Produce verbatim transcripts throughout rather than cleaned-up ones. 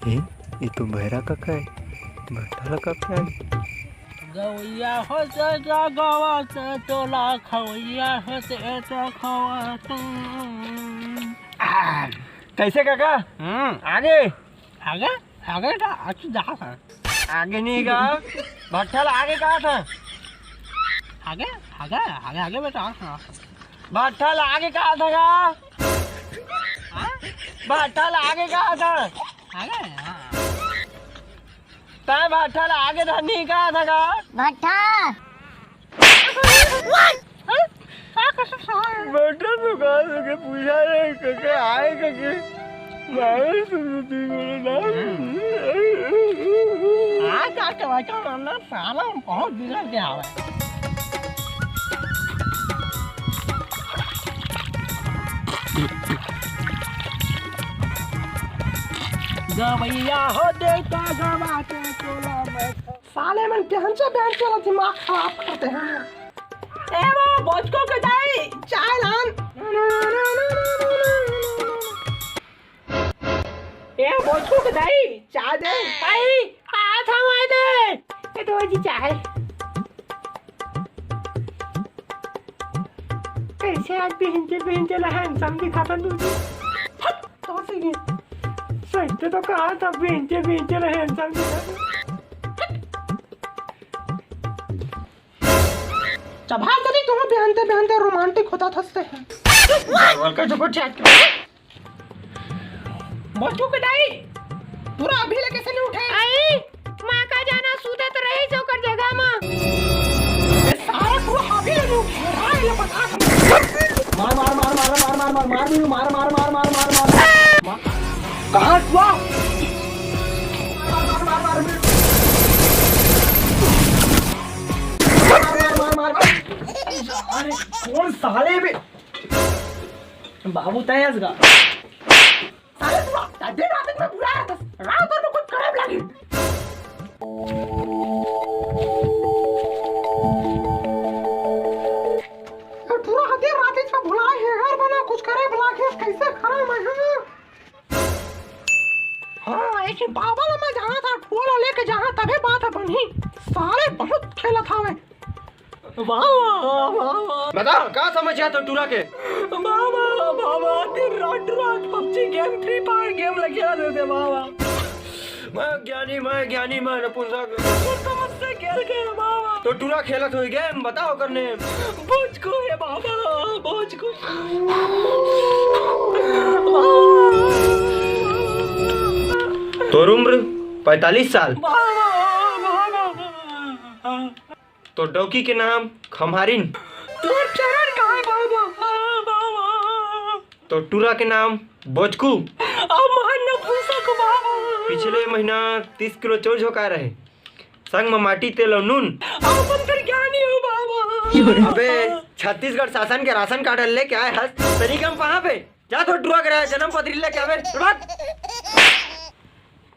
ए, ये तो भैरा काका है, भट्ठा लगा के आगे। गवैया होते जगवत तोला खवैया होते तो खवत। कैसे काका? हम्म। आगे? आगे? आगे का? अच्छी जा था। आगे नहीं का? भट्ठा ला आगे कहा था? आगे? आगे? आगे, आगे बेटा, हाँ। भट्ठा ला आगे कहा था का? हाँ? भट्ठा ला आगे कहा था? आगे? हाँ। तैं भट्ठा ला आगे धर नहीं कहा था का? भट्ठा। भट्ठा दुकान के पूछा रे, कके आए कके। मारे सुनती बोले ना। आज का टमाटर वाला साला बहुत बिगड़ गया है। गवैया हो देता गवा के टोला में। साले मन बेहन से बेहन से दिमाग खराब करते हैं। ए वो बोचकू के दाई, चाय लान। ए बोचकू के दाई, चाय दे। आई, आ था मैं दे। ए दो जी चाय। कैसे आज बेहन से बेहन से ला handsome दिखाता तू जी। हट, तो सही है। सही तो कहा था बेहन से बेहन से ला handsome दिखाता। चबा तरी तुम बेहनते बेहनते romantic होता थसते हैं। बोल का चुप chat। बोचकू के दाई, तोरा अभी ले कैसे नहीं उठे? आई, माँ का जाना सूते तो रही से ओकर जगह माँ। ए साला तू अभी ले नहीं उठे। हाँ, ये बता। मार, मार, मार, मार, मार, मार, मार, मार, मार, मार, मार, मार, मार, मार, मार। कहाँ हुआ? मार, मार, मार, मार, मार। मार, मार, मार, मार। अरे, कौन साले बे? बाबू तय हस गा। साले तू आधा दिन रात में बुला रहा था। रात भर में कुछ करे लागी। पूरा आधी रात इसमें भुलाए है, घर बना कुछ करे बुला के कैसे खड़ा मैं हूँ। हाँ, एक बाबा ला मैं जहाँ था, टोला लेके जहाँ तबे बात है बनी। साले बहुत खेला था मैं। वाह, वाह, वाह, वाह। बता, का समस्या तो टूरा के? बाबा, बाबा, दिन रात, रात PUBG game, Free Fire game लगे रहते, बाबा। मैं ज्ञानी, मैं ज्ञानी, मैं नपुंसक। तो मुझसे खेल के, बाबा। तो टूरा खेलत हुई game, बताओ करने। बोचकू है, बाबा, बोचकू। तोर उम्र पैंतालीस साल। बाबा, बाबा। तोर डौकी के नाम खम्हारिन। तोर चरण कहाँ बाबा? हाँ, बाबा। तोर टूरा के नाम बोचकू। अब महान नपुंसक बाबा। पिछले महीना तीस किलो चौर झोंकाए रहे। संग म माटी, तेल अउ नून। अब अपन कर ज्ञानी हो बाबा। अबे, छत्तीसगढ़ शासन के राशन कार्ड लेके आए हस, तरीका म कहाँ पे? जा तो टूरा के जन्म पत्री लेके आबे। भाग।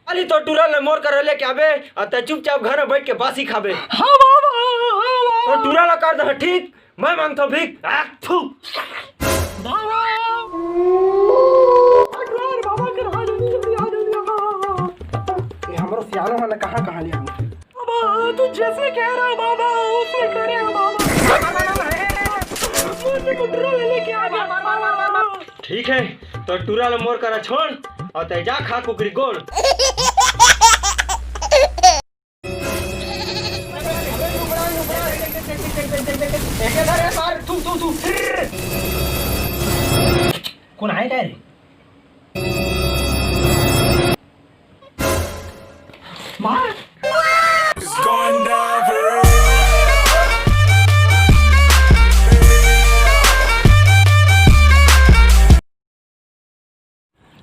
अली तो टूरा ले मोर कर लेके आबे, आ तै चुपचाप घर में बैठ के बासी खाबे। हाँ बाबा, हाँ बाबा। तो टूरा ला कर दे ठीक, मैं मांगथो भीख। आ, थू। बाबा। अरे बाबा, कर आ जल्दी, जल्दी आ जल्दी, आ। ये हमरो सियानो वाला कहाँ, कहाँ ले आऊँ? बाबा, तू जैसे कह रहा बाबा, वैसे करे बाबा। मुझे को टूरा ले लेके आ बाबा। ठीक है, तो टूरा ले मोर करा छोड़ और तै जा खा कुकरी गोड़। कौन आएगा रे? मार।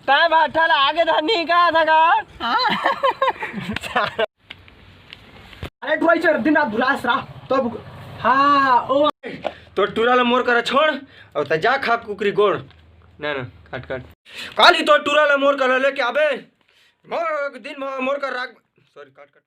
तैं भाठा ला आगे धर नहीं कहा था का? हाँ। अरे टुराई चोर, दिन रात भुलास रहा। तो भुक-, हाँ, ओ। तो टूरा ला मोर करा छोड़, और त जा खा कुकरी गोड़। ना, ना, काट, काट। काली तो टूरा ला मोर करा लेके आबे। मोर दिन मोर कर राख। Sorry, काट, काट।